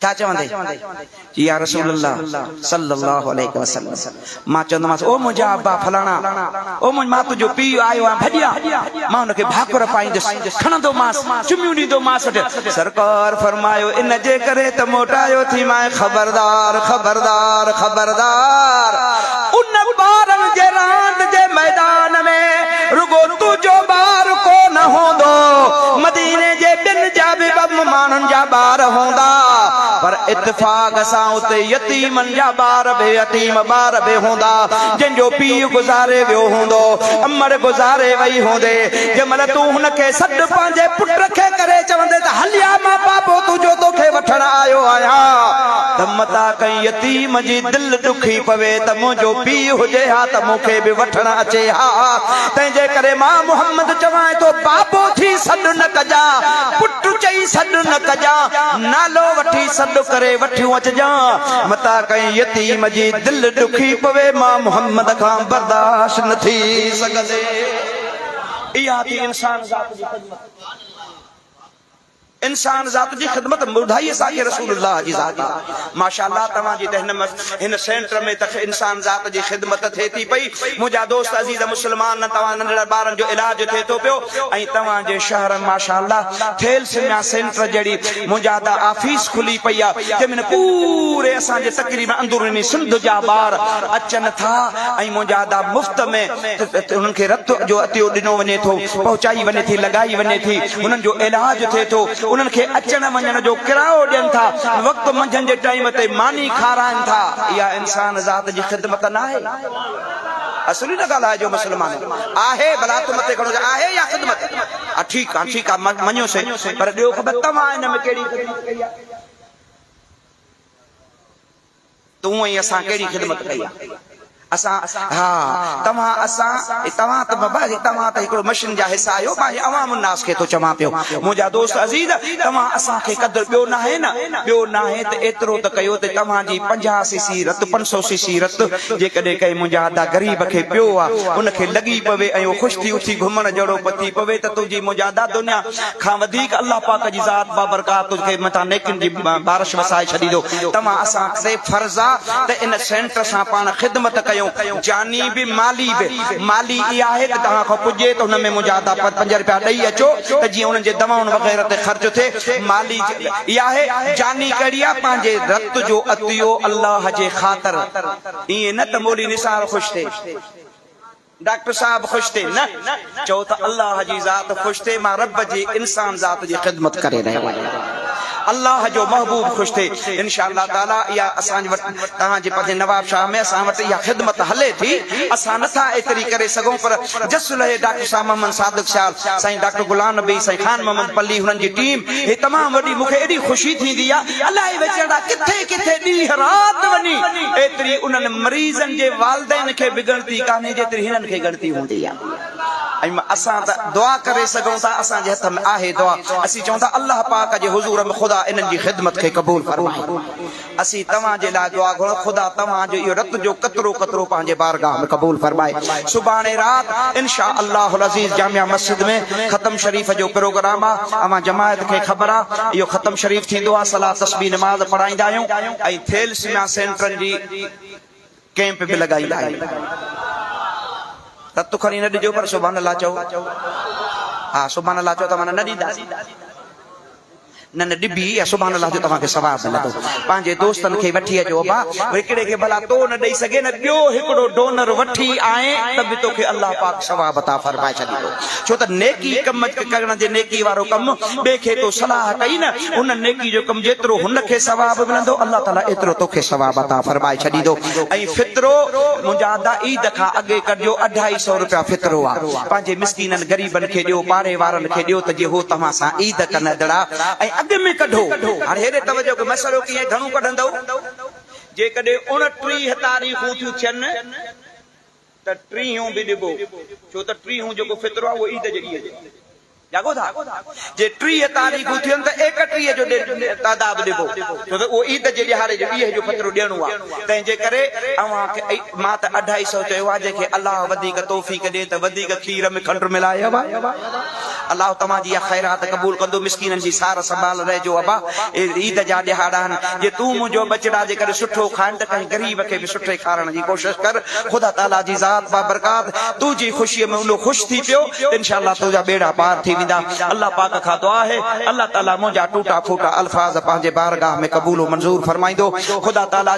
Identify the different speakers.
Speaker 1: ڇا چوندي؟ چي يا رسول الله صلي الله عليه وسلم. مان چوندومانس او منهنجا ابا فلاڻا، او منهنجا مان تنهنجو پيء آيو آهيان ڀڄ آ. مان هن کي ڀاڪر پائيندس، کڻندومانس، چميون ڏيندومانس. سرڪار فرمايو ان جي ڪري ته موٽايو ٿي مانء خبردار خبردار خبردار ان ٻارن جي راند جي ميدان ۾ رڳو تنهنجو ٻار ڪو نه هوندو، مديني جي ٻين جا به ٻه ماڻهن جا ٻار هوندا، پر اتفاق سان اتي يتيمن جا ٻار به يتيم ٻار به هوندا، جن جو پيء گذاري ويو هوندو، امڙ گذاري وئي هوندي، جنهن مهل تون هن کي سڏ پنهنجي پٽ کي ڪري چوندين ته هليا مان بابو تنهنجو توکي وٺڻ آيو آهيان ته متان ڪنهن يتيم جي دل ڏکي پوي ته منهنجو پيء هجي ها ته مون کي به وٺڻ اچي ها، تنهنجي ڪري مان محمد چوانء ٿو بابو ٿي سڏ نه ڪجان، پٽ چئي سڏ نه ڪجان، نالو وٺي سڏ ڪري وٺيون اچجان، متان ڪنهن يتيم جي دل ڏکي پوي مان محمد کان برداشت نه ٿي سگهندي. اها ٿي انسان ذات جي خدمت. انسان ذات جي خدمت ٻڌائي اسان کي رسول الله جي ذات آ. ماشاء الله توهان جي ته هن هن سينٽر ۾ ته انسان ذات جي خدمت ٿئي ٿي پئي منهنجا دوست عزيز مسلمان توهان ننڍڙن ٻارن جو علاج ٿئي ٿو پيو ۽ توهان جي شهر ۾ ماشاء الله ٿيلسميا سينٽر جهڙي منهنجا ادا آفيس کلي پئي آ جنهن ۾ پوري اسان جي تقريبا اندروني سنڌ جا ٻار اچن ٿا ۽ منهنجا ادا مفت ۾ انهن کي رت جو عطيو ڏنو وڃي ٿو پهچائي وڃي ٿي لڳائي وڃي ٿي انهن جو علاج ٿئي ٿو، انهن کي اچڻ وڃڻ جو ڪرايو ڏين ٿا، وقت منجهند جي ٽائيم تي ماني کارائن ٿا، اها انسان ذات جي خدمت ناهي؟ اصل ئي نه ڳالهائجو مسلمانو، آهي ڀلا هٿ مٿي کڻو ته آهي يا خدمت؟ ها ٺيڪ آ ٺيڪ آ مڃيوسين پر ڏيو خبر توهان ان ۾ ڪهڙي خدمت ڪئي آ؟ تون ۽ اسان ڪهڙي خدمت ڪئي آ؟ اسان، ها، توهان، اسان، توهان ته بابا، توهان ته هڪڙو مشن جا حصا آهيو، مان هي عوام الناس کي ٿو چوان پيو. منهنجا دوست عزيز، توهان اسان کي قدر ٻيو ناهي نه، ٻيو ناهي ته ايترو ته ڪيو ته توهان جي 50 سي سي رت، 500 سي سي رت جيڪڏهن ڪنهن منهنجا ادا غريب کي پيو آ، ان کي لڳي پوي ۽ اهو خوش ٿي اٿي گهمڻ جهڙو به ٿي پوي ته تنهنجي منهنجا ادا دنيا کان وڌيڪ الله پاڪ جي ذات بابرڪات کي مٿان نيڪين جي بارش وسائي ڇڏيندو. توهان اسان تي فرض آ ته ان سينٽر سان پاڻ خدمت ڪيون جاني به مالي به. مالي اها آهي ته توهان کان پڄي ته ان ۾ منهنجا ادا پنج رپيا ڏئي اچو ته جيئن انهن جي دوائن وغيره تي خرچ ٿئي. مالي اها آهي. جاني ڪهڙي آ پنهنجي رت جو عطيو الله جي خاطر. ائين نه ته مولوي نثار خوش ٿئي. ڊاڪٽر صاحب خوش ٿئي نه چئو ته الله جي ذات خوش ٿئي مان رب جي انسان ذات جي خدمت ڪري رهيو آهيان الله جو محبوب خوش ٿئي انشاء الله تعالي اها اسان وٽ توهان جي پنهنجي نواب شاهه ۾ اسان وٽ اها خدمت هلي ٿي اسان نٿا ايتري ڪري سگهون پر جس لهي ڊاڪٽر صاحب محمد صادق سيال سائين ڊاڪٽر غلام نبي سائين خان محمد پلي هنن جي ٽيم هي تمام وڏي مون کي ايڏي خوشي ٿيندي آهي الائي ويچارا ڪٿي ڪٿي ڏينهن رات وڃي ايتري انهن مريضن جي والدين کي به ڳڻتي ڪانهي جيتري هنن کي ڳڻتي هوندي آهي ۽ اسان ته دعا ڪري سگهون ٿا اسان جي هٿ ۾ آهي دعا اسين چئون ٿا الله پاڪ جي حضور ۾ خدا انهن جي خدمت کي قبول فرمائي اسين توهان جي لاء دعا گهرون خدا توهان جو اهو رت جو قطرو قطرو پنهنجي بارگاهه ۾ قبول فرمائي سڀاڻي رات انشاء الله العزيز جامع مسجد ۾ ختم شريف جو پروگرام آ اوهان جماعت کي خبر آ اهو ختم شريف ٿيندو آ صلات تسبيح نماز پڙهائيندا آهيون ۽ ٿيلسميا سينٽرن جي ڪئمپ به لڳائيندا آهيون. رت کڻي نه ڏجو پر سبحان الله چئو. ها سبحان الله چئو ته معنيٰ نه ڏينداسين. نه نه ڏبي يا سبحان الله جو توهان کي ثواب ملندو. پنهنجي دوستن کي وٺي اچو ابا هڪڙي کي ڀلا تو نه ڏئي سگهين نه ٻيو هڪڙو ڊونر وٺي آئين ته به توکي الله پاڪ ثواب عطا فرمائي ڇڏيندو. ڇو ته نيڪي ڪم ڪرڻ جي نيڪي وارو ڪم ٻئي کي تو صلاح ڪئي نه ان نيڪي جو ڪم جيترو هن کي ثواب ملندو الله تعالي ايترو توکي ثواب عطا فرمائي ڇڏيندو ۽ فطرو منهنجا ادا عيد کان اڳي ڪڍجو اڍائي سئو روپيا فطرو آ پنهنجي مسڪينن غريبن کي ڏيو پاڙي وارن کي ڏيو ته جي هو توهان سان عيد ڪن ادڙا ۽ اڳ ۾ ڪڍو هاڻي هيڏي توجه ڪيو مسئلو ڪيئن گهڻو ڪڍندؤ جيڪڏهن 29 تاريخون ٿيون ٿين ته ٽيهون به ڏبو ڇو ته ٽيهون جيڪو فطرو آ اهو عيد جي ڏينهن جو آ. جاڳو ٿا؟ جي 30 تاريخون ٿين ته 31 جو تعداد ڏبو، ڇو ته اهو عيد جي ڏهاڙي جو ڏينهن جو فطرو ڏيڻو آهي، تنهن جي ڪري اوهان کي مان ته اڍائي سئو چيو آهي، جنهن کي الله وڌيڪ توفيق ڏي ته وڌيڪ کير ۾ کنڊ ملائي ابا. الله توهان جي اها خيرات قبول ڪندو، مسڪينن جي سار سنڀال رهجو ابا، اهي عيد جا ڏهاڙا آهن، جي تون منهنجو ٻچڙا جيڪڏهن سٺو کائين ته ڪنهن غريب کي به سٺي کارڻ جي ڪوشش ڪر، خدا تعاليٰ جي ذات بابرڪات تنهنجي خوشيء ۾ اونو خوش ٿي پيو ته انشاء الله تنهنجا ٻيڙا پار ٿي ويندا، الله پاڪ کان دعا آهي الله تعاليٰ منهنجا ٽوٽا ڦوٽا الفاظ پنهنجي بارگاهه ۾ قبول و منظور فرمائيندو، خدا تعاليٰ.